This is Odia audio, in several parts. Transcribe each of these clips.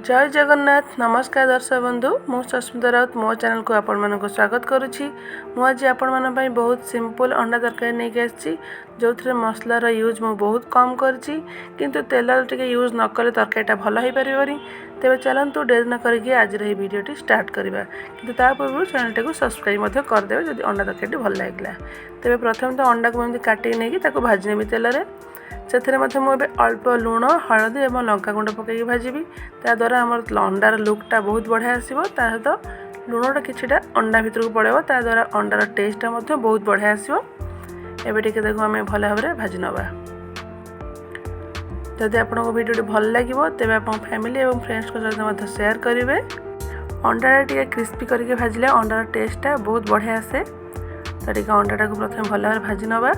ଜୟ ଜଗନ୍ନାଥ। ନମସ୍କାର ଦର୍ଶକ ବନ୍ଧୁ, ମୁଁ ସସ୍ମିତା ରାଉତ, ମୋ ଚ୍ୟାନେଲକୁ ଆପଣମାନଙ୍କୁ ସ୍ୱାଗତ କରୁଛି। ମୁଁ ଆଜି ଆପଣମାନଙ୍କ ପାଇଁ ବହୁତ ସିମ୍ପଲ୍ ଅଣ୍ଡା ତରକାରୀ ନେଇକି ଆସିଛି, ଯେଉଁଥିରେ ମସଲାର ୟୁଜ୍ ମୁଁ ବହୁତ କମ୍ କରିଛି। କିନ୍ତୁ ତେଲର ଟିକେ ୟୁଜ୍ ନ କଲେ ତରକାରୀଟା ଭଲ ହେଇପାରିବନି। ତେବେ ଚାଲନ୍ତୁ, ଡେରି ନ କରିକି ଆଜିର ଏହି ଭିଡ଼ିଓଟି ଷ୍ଟାର୍ଟ କରିବା। କିନ୍ତୁ ତା ପୂର୍ବରୁ ଚ୍ୟାନେଲଟିକୁ ସବସ୍କ୍ରାଇବ୍ ମଧ୍ୟ କରିଦେବେ ଯଦି ଅଣ୍ଡା ତରକାରୀଟି ଭଲ ଲାଗିଲା। ତେବେ ପ୍ରଥମେ ତ ଅଣ୍ଡାକୁ ଏମିତି କାଟିକି ନେଇକି ତାକୁ ଭାଜି ନେବି ତେଲରେ। ସେଥିରେ ମଧ୍ୟ ମୁଁ ଏବେ ଅଳ୍ପ ଲୁଣ, ହଳଦୀ ଏବଂ ଲଙ୍କା ଗୁଣ୍ଡ ପକାଇକି ଭାଜିବି। ତା ଦ୍ୱାରା ଆମର ଅଣ୍ଡାର ଲୁକ୍ଟା ବହୁତ ବଢ଼ିଆ ଆସିବ। ତା ସହିତ ଲୁଣଟା କିଛିଟା ଅଣ୍ଡା ଭିତରକୁ ପଳାଇବ, ତା ଦ୍ୱାରା ଅଣ୍ଡାର ଟେଷ୍ଟଟା ମଧ୍ୟ ବହୁତ ବଢ଼ିଆ ଆସିବ। ଏବେ ଟିକେ ତାକୁ ଆମେ ଭଲ ଭାବରେ ଭାଜି ନେବା। ଯଦି ଆପଣଙ୍କ ଭିଡ଼ିଓଟି ଭଲ ଲାଗିବ, ତେବେ ଆପଣଙ୍କ ଫ୍ୟାମିଲି ଏବଂ ଫ୍ରେଣ୍ଡସ୍ଙ୍କ ସହିତ ମଧ୍ୟ ସେୟାର କରିବେ। ଅଣ୍ଡାଟା ଟିକେ କ୍ରିସ୍ପି କରିକି ଭାଜିଲେ ଅଣ୍ଡାର ଟେଷ୍ଟଟା ବହୁତ ବଢ଼ିଆ ଆସେ। ତ ଟିକେ ଅଣ୍ଡାଟାକୁ ପ୍ରଥମେ ଭଲ ଭାବରେ ଭାଜି ନେବା।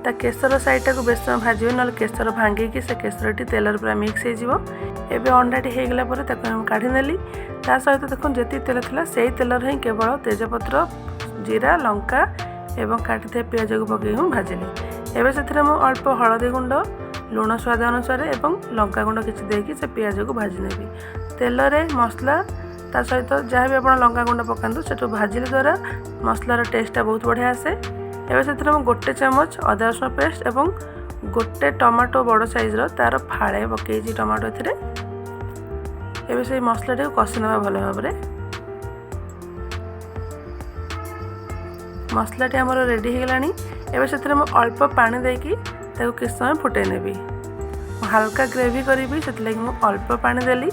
ତା କେଶର ସାଇଡ଼ଟାକୁ ବେଶୀ ସମୟ ଭାଜିବେ, ନହେଲେ କେଶର ଭାଙ୍ଗିକି ସେ କେଶରଟି ତେଲରେ ପୁରା ମିକ୍ସ ହେଇଯିବ। ଏବେ ଅଣ୍ଡାଟି ହେଇଗଲା ପରେ ତାକୁ ମୁଁ କାଢ଼ି ନେଲି। ତା ସହିତ ଦେଖନ୍ତୁ, ଯେତିକି ତେଲ ଥିଲା ସେଇ ତେଲରେ ହିଁ କେବଳ ତେଜପତ୍ର, ଜିରା, ଲଙ୍କା ଏବଂ କାଟିଥିବା ପିଆଜକୁ ପକାଇକି ମୁଁ ଭାଜିଲି। ଏବେ ସେଥିରେ ମୁଁ ଅଳ୍ପ ହଳଦୀ ଗୁଣ୍ଡ, ଲୁଣ ସ୍ୱାଦ ଅନୁସାରେ ଏବଂ ଲଙ୍କା ଗୁଣ୍ଡ କିଛି ଦେଇକି ସେ ପିଆଜକୁ ଭାଜି ନେବି। ତେଲରେ ମସଲା, ତା ସହିତ ଯାହା ବି ଆପଣ ଲଙ୍କା ଗୁଣ୍ଡ ପକାନ୍ତୁ, ସେଠୁ ଭାଜିଲେ ଦ୍ୱାରା ମସଲାର ଟେଷ୍ଟଟା ବହୁତ ବଢ଼ିଆ ଆସେ। ଏବେ ସେଥିରେ ମୁଁ ଗୋଟେ ଚାମଚ ଅଦା ରସୁଣ ପେଷ୍ଟ ଏବଂ ଗୋଟେ ଟମାଟୋ ବଡ଼ ସାଇଜ୍ର ତା'ର ଫାଳେ ପକାଇଛି ଟମାଟୋ ଏଥିରେ। ଏବେ ସେଇ ମସଲାଟିକୁ କଷି ନେବା ଭଲ ଭାବରେ। ମସଲାଟି ଆମର ରେଡ଼ି ହେଇଗଲାଣି। ଏବେ ସେଥିରେ ମୁଁ ଅଳ୍ପ ପାଣି ଦେଇକି ତାକୁ କିଛି ସମୟ ଫୁଟାଇ ନେବି। ମୁଁ ହାଲକା ଗ୍ରେଭି କରିବି, ସେଥିଲାଗି ମୁଁ ଅଳ୍ପ ପାଣି ଦେଲି।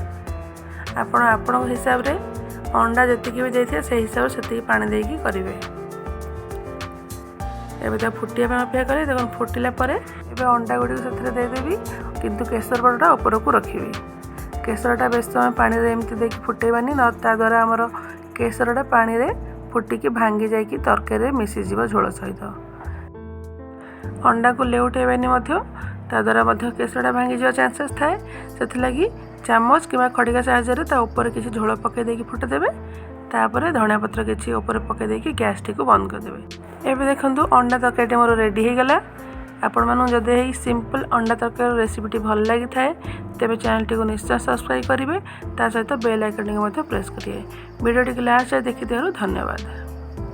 ଆପଣ ଆପଣଙ୍କ ହିସାବରେ ଅଣ୍ଡା ଯେତିକି ବି ଦେଇଥିବେ, ସେଇ ହିସାବରେ ସେତିକି ପାଣି ଦେଇକି କରିବେ। ଏବେ ତାକୁ ଫୁଟିବା ପାଇଁ ଅପେକ୍ଷା କରି। ଦେଖନ୍ତୁ, ଫୁଟିଲା ପରେ ଏବେ ଅଣ୍ଡା ଗୁଡ଼ିକୁ ସେଥିରେ ଦେଇଦେବି, କିନ୍ତୁ କେଶର ପରଟା ଉପରକୁ ରଖିବି। କେଶରଟା ବେଶୀ ସମୟ ପାଣିରେ ଏମିତି ଦେଇକି ଫୁଟେଇବାନି, ନ ତା ଦ୍ୱାରା ଆମର କେଶରଟା ପାଣିରେ ଫୁଟିକି ଭାଙ୍ଗି ଯାଇକି ତରକାରୀରେ ମିଶିଯିବ ଝୋଳ ସହିତ। ଅଣ୍ଡାକୁ ଲେଉଟେଇବାନି ମଧ୍ୟ, ତା ଦ୍ୱାରା ମଧ୍ୟ କେଶରଟା ଭାଙ୍ଗିଯିବା ଚାନ୍ସେସ୍ ଥାଏ। ସେଥିଲାଗି ଚାମଚ କିମ୍ବା ଖଡ଼ିକା ସାହାଯ୍ୟରେ ତା ଉପରେ କିଛି ଝୋଳ ପକାଇ ଦେଇକି ଫୁଟେଇଦେବେ। ତାପରେ ଧନିଆ ପତ୍ର କିଛି ଉପରେ ପକାଇ ଦେଇକି ଗ୍ୟାସ୍ଟିକୁ ବନ୍ଦ କରିଦେବେ। ଏବେ ଦେଖନ୍ତୁ, ଅଣ୍ଡା ତରକାରୀଟି ମୋର ରେଡ଼ି ହେଇଗଲା। ଆପଣମାନଙ୍କୁ ଯଦି ଏହି ସିମ୍ପଲ୍ ଅଣ୍ଡା ତରକାରୀର ରେସିପିଟି ଭଲ ଲାଗିଥାଏ, ତେବେ ଚ୍ୟାନେଲଟିକୁ ନିଶ୍ଚୟ ସବସ୍କ୍ରାଇବ୍ କରିବେ। ତା ସହିତ ବେଲ୍ ଆଇକନ୍ଟିକୁ ମଧ୍ୟ ପ୍ରେସ୍ କରିବେ। ଭିଡ଼ିଓଟିକୁ ଲାଷ୍ଟ ଯାଏ ଦେଖିଥିବାରୁ ଧନ୍ୟବାଦ।